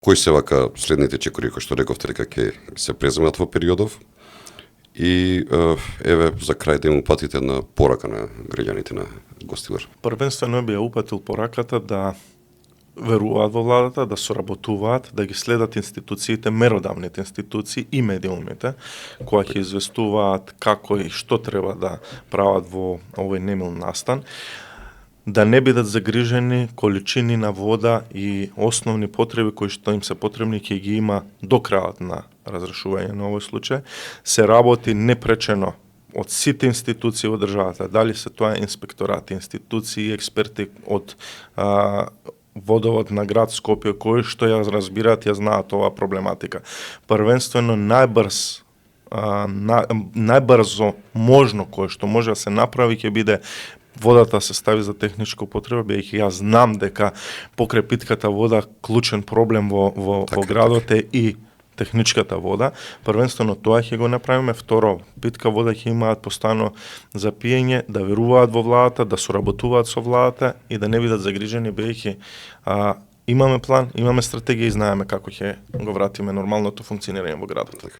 Кои се вака следните чекори кои што рековте дека ќе се преземат во периодов? И еве за крај да им упатите на порака на граѓаните на Гостивар. Првенствено би ја упатил пораката да веруваат во владата, да соработуваат, да ги следат институциите, меродавните институции и медиумите, кои ќе известуваат како и што треба да прават во овој немил настан, да не бидат загрижени количини на вода и основни потреби кои што им се потребни ќе ги има до крајот на разрешување на овој случај. Се работи непречено од сите институции во државата, дали се тоа инспекторати, институции, експерти од водовод на град Скопје кои што ја разбираат, ја знаат оваа проблематика. Првенствено најбрзо можно кое што може да се направи ќе биде водата се стави за техничка употреба, бидејќи јас знам дека покрај питката вода клучен проблем во градот е и техничката вода. Првенствено тоа ќе го направиме. Второ, питка вода ќе имаат постојано за пиење, да веруваат во владата, да соработуваат со владата и да не бидат загрижени, бидејќи имаме план, имаме стратегија и знаеме како ќе го вратиме нормалното функционирање во градот.